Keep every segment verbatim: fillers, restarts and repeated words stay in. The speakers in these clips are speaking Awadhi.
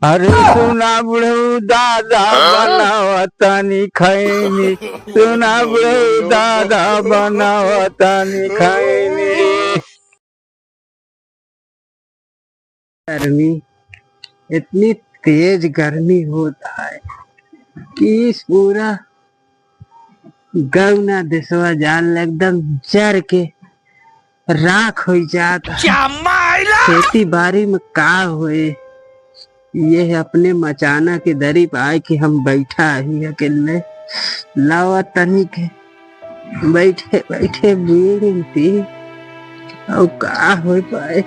अरे सुना बुढ़ऊ दादा, हाँ? बनावा तनी खैनी, सुना बुढ़ऊ दादा, बनावा तनी खैनी। गर्मी, इतनी तेज गर्मी होत है कि इस पूरा गौना देसवा जान एकदम जर के राख होइ जात है। क्या मायला? खेती बारी में का होए, ये अपने मचाना के दरी पे आए कि हम बैठा ही अकेले। लावा तनी के बैठे बैठे बीड़ी पी, और का हो पाए।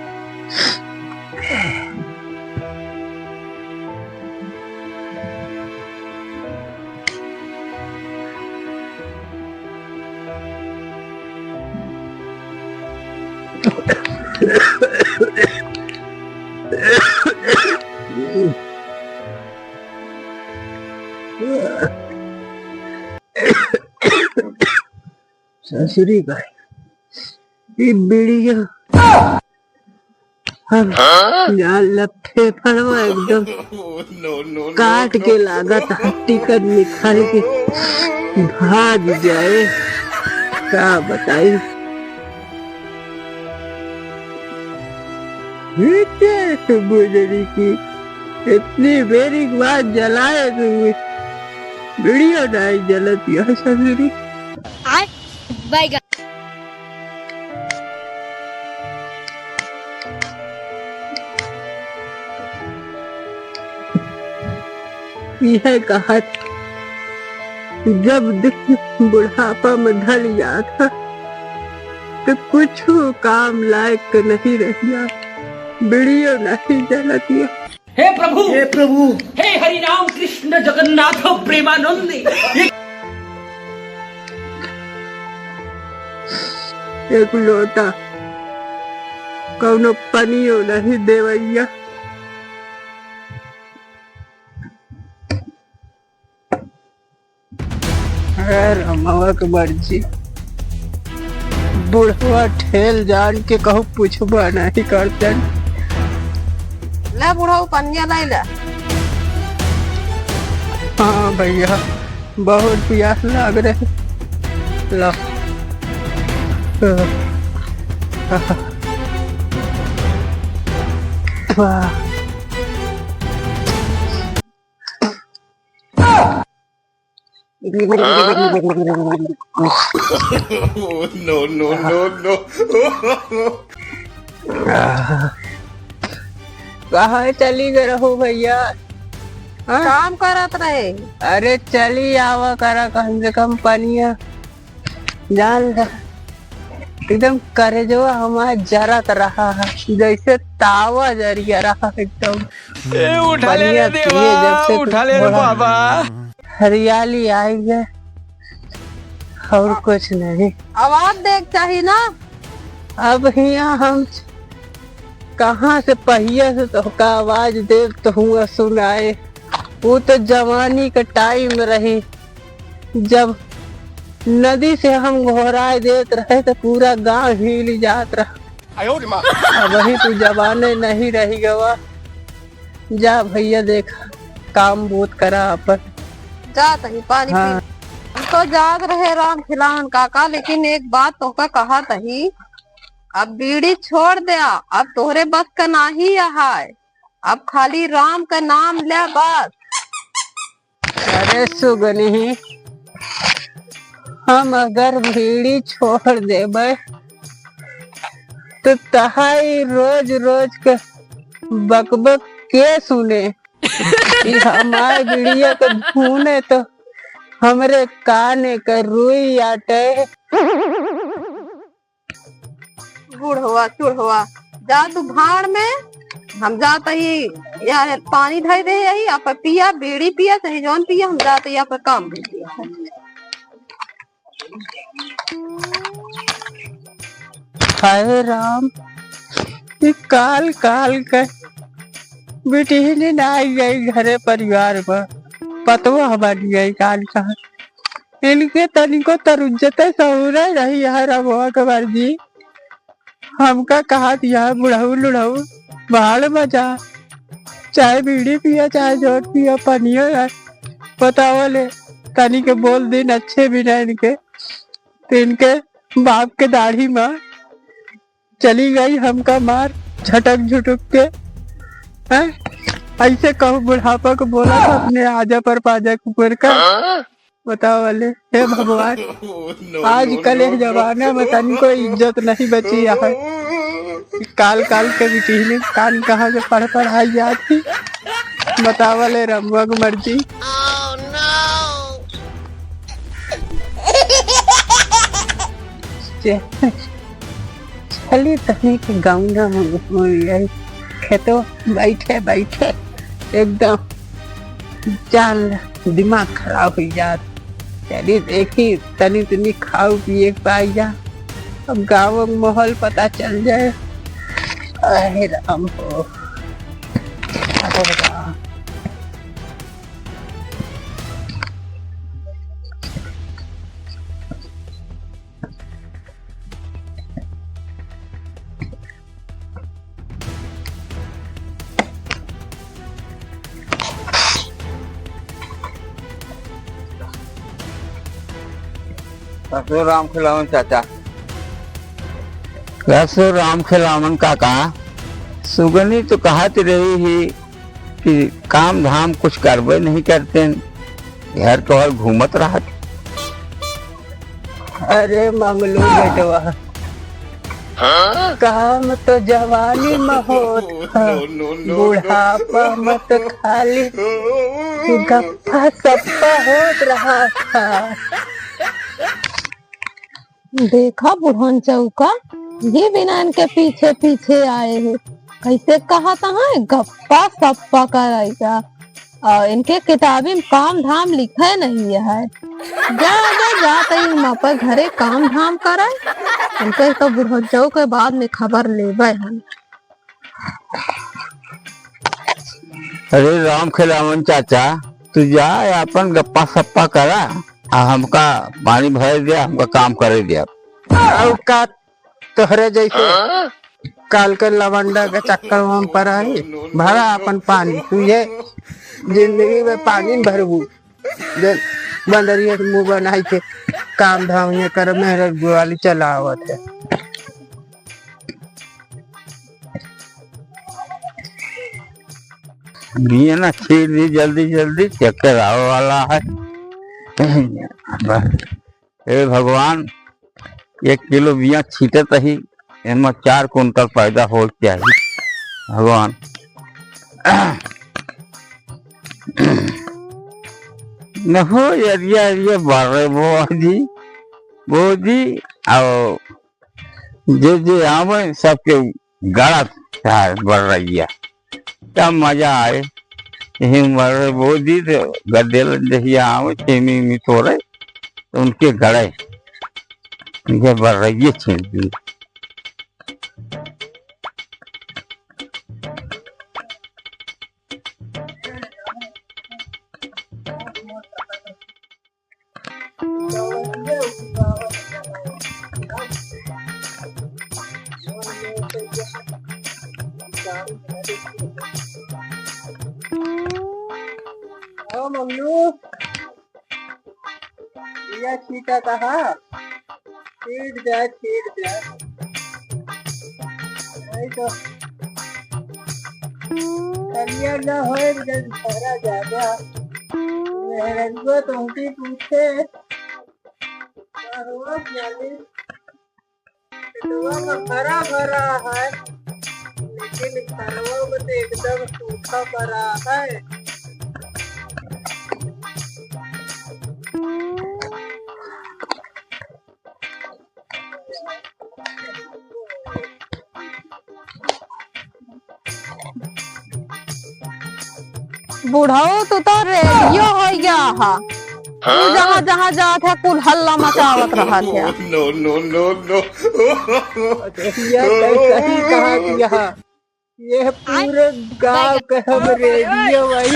ससुरी का ई बीड़िया हम जान ला फेफड़वा एकदम काट के लागत है, टिकट निकाल के भाग जाए। का बताई, इतने बुजरी की इतनी बेरी के बाद जलाए तो बीड़िया नहीं जलत यह ससुरी। आय बैगन। यह कहत जब दिन बुढ़ापा में ढल जात है, तो कुछ काम लायक नहीं रह जात, बीड़ियो नहीं जलत है। हे प्रभु, हे प्रभु। हे हरि राम कृष्ण जगन्नाथ प्रेमानंद। ये एक लोटा कौनो पनियो नहीं देवैया। अरे रमवा के मर्जी। बुढ़वा ठेल जान के कहूँ पूछबा नहीं करतन। ले बुढ़ऊ पनिया ले ले। हाँ भैया, बहुत प्यास लाग रहे। ला। वाह। No, no, no, no। कहाँ चली गए रहो भैया? हाँ? काम करत रहे। अरे चली आवा करा कम से कम पनिया। जान रहा, एकदम करेजवा हमार जरत रहा है, जैसे तावा जरिया रहा एकदम। ए, उठा ले रे पनिया पिए देवा, जब से उठा ले रे थोड़ा बाबा। हरियाली आई है और कुछ नहीं। आवाज देख चाही ना। अब हिया हम कहाँ से पहिया से तोहका आवाज देब तो हुआ सुनाए। वो तो जवानी का टाइम रही, जब नदी से हम घोराए देत रहे तो पूरा गांव हिल जात रहा। आयो रे माँ। अब वही तू जवाने नहीं रही गवा। जा भैया, देख, काम बहुत करा अपन। जा तनी पानी हाँ। पी। हम तो जात रहे राम खिलावन काका, लेकिन एक बात तोहका कहा तही, अब बीड़ी छोड़ द्या, अब तोहरे बस का नाही है, अब खाली राम का नाम ले बस। अरे सुगनी, हम अगर बीड़ी छोड़ देबे तो तहाई रोज रोज के बकबक के सुने? ई हमार बीड़िया के धुने तो हमरे काने के रुई आटे। बुढ़वा चुढ़वा, जा तू भाड़ में, हम जात ही, या पानी धई दे यही, आप पिया, बीड़ी पिया, चाहे जौन पिया, हम जात ही, आप काम। हाय राम, ई काल काल के बिटिहनी ना आई गई घरे परिवार में, पतवा बन गई काल काल। इनके तनिको तरुज्जते सहूरे रही है रमुआ के मर्जी। हमका कहत यह बुढ़ऊ लुढ़ऊ भाड़ में जा। चाहे बीड़ी पिया, चाहे झोंट पिया, पनिया है। बतावा ले, तनी के बोल दिन अच्छे भी ना इनके, तो इनके बाप के दाढ़ी में चली गई हमका मार झटक झुटुक के, हैं? ऐसे कहू बुढ़ापा को बोला था अपने आजा पर पाजा कुकुर का। बतावा ले, हे भगवान, आजकल इस जमाना में तनिको इज्जत नहीं बची है। काल काल के बिटिहनी कान कहाँ से पढ़ पढ़ाई जाती। बतावा ले रमुआ की मर्जी। चे-, चली तनी के गौना में घूम आई। खेतो बैठे बैठे एकदम जान दिमाग खराब हो जात। चली देखी तनी तनी खाऊ पिए के पाई जा, अब गाँव के माहौल पता चल जाए। अहे राम हो, अहे राम। कसो राम खिलावन चाचा। कसो राम खिलावन काका, सुगनी तो कहत रही ही कि काम धाम कुछ करबे नहीं करते, घर टहल घूमत रहत। अरे मंगलू बेटवा, काम तो जवानी में होत ह, बुढ़ापा में तो खाली गप्पा सप्पा होत रहा था। देखा बुढ़न चौका, ये बिना इनके पीछे पीछे आए हैं। कैसे कहा था, गप्पा सप्पा कराई का। आ, इनके किताबी में काम धाम लिखे नहीं है। जा, जा, जा, तई माँ पर घरे काम धाम करे। इनके तो बुढ़न चौक के बाद में खबर लेबे हम। अरे राम खिलावन चाचा, तू जा, अपन गप्पा सप्पा करा, आ हमका पानी भरे दे, हमका काम करे दे। अउ का तोहरे जैसे काल के लवंडा के चक्कर में हम पड़ा ही, भरा अपन पानी, तू ये जिंदगी में पानी भरबू। जे बंदरिया के मुंह बनाई के काम धाम ये कर, मेहररुआ वाली चलावत है। बिया ना छीट दी जल्दी जल्दी, चक्कर आवे वाला है। बस। हे भगवान, एक किलो बिया छीटत ही, एमा चार कुंटल पैदा हो चाहिए। भगवान, न हो, अरिया, अरिया, बारे बोदी, बोदी, आओ, जे, जे आवे, सबके गलत है, बर्रैया। क्या मजा आए। यही मर्रे बोदी तो गद्दे लद्दे ही आवे, छेमी मी तोड़े, तो उनके गड़े, उनके बर्रैये छीन दी। ओ मंगलू, बिया छीटा कहा? छीट जा, छीट जा। नहीं तो कलिया ना होए, जब भरा जाबा। मेहररुआ तुमकी पूछे, का हुआ जाने? खेतवा में भरा भरा है, लेकिन घरवा में तो एकदम सूखा पड़ा है। बुढ़ऊ, तू तो रेडियो हो गया हा। तू जहाँ जहाँ जात है, कुल हल्ला मचावत रहत है। No, no, no, no। ये कैसा ही कहा दिया। ये पूरे गांव के हम रेडियो वही।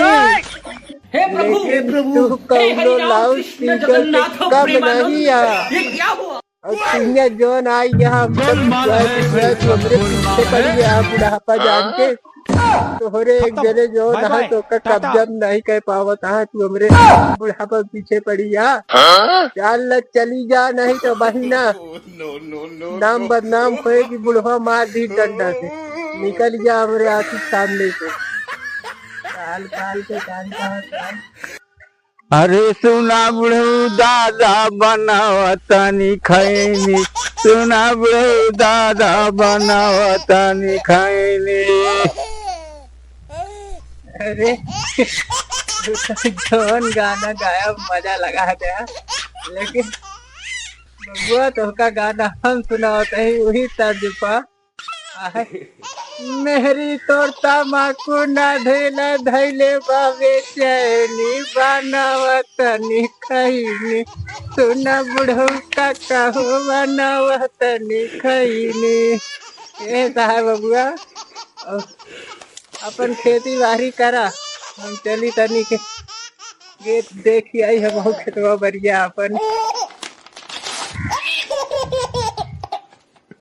हे प्रभु, लेकिन हे प्रभु, तू हे कौनो हरि राम लाउड कृष्ण स्पीकर से जगन्नाथ कम प्रेमानंद, नहीं है। ये क्या हुआ? और तुहिया जौन आई यहाँ, हम सब गोलमाल है, तू हमरे पीछे पड़ी है, बुढ़ापा जान के। तोहरे एक जने जौन है, तो ओकर कब्जा में नहीं कर पावत है, तू हमरे बुढ़ापा में पीछे पड़ी है। चल, चली जा, नहीं तो बहिना, नाम बदनाम होए कि बुढ़वा मार दी डंडा से। निकल जा हमरे आँखी के सामने से। काल, काल के कान कहाँ कान। अरे सुना बुढ़ऊ दादा बनावा तनी खैनी, सुना बुढ़ऊ दादा बनावा तनी खैनी। अरे, जौन गाना गाया, मजा लगा दे, लेकिन बबुआ, तोहका गाना हम सुनावत हई, वही तर्ज पर। आहे, मेहरी तोर तमाकू ना धैला, धैले बाबे चैनी, बनावा तनी खैनी, सुना बुढ़ऊ का कहो, बनावा तनी खैनी। ए साहब बबुआ, अब अपन खेती बाड़ी करा, हम चली तनी के खेत देखी आई, हम खेतवा बरिया अपन।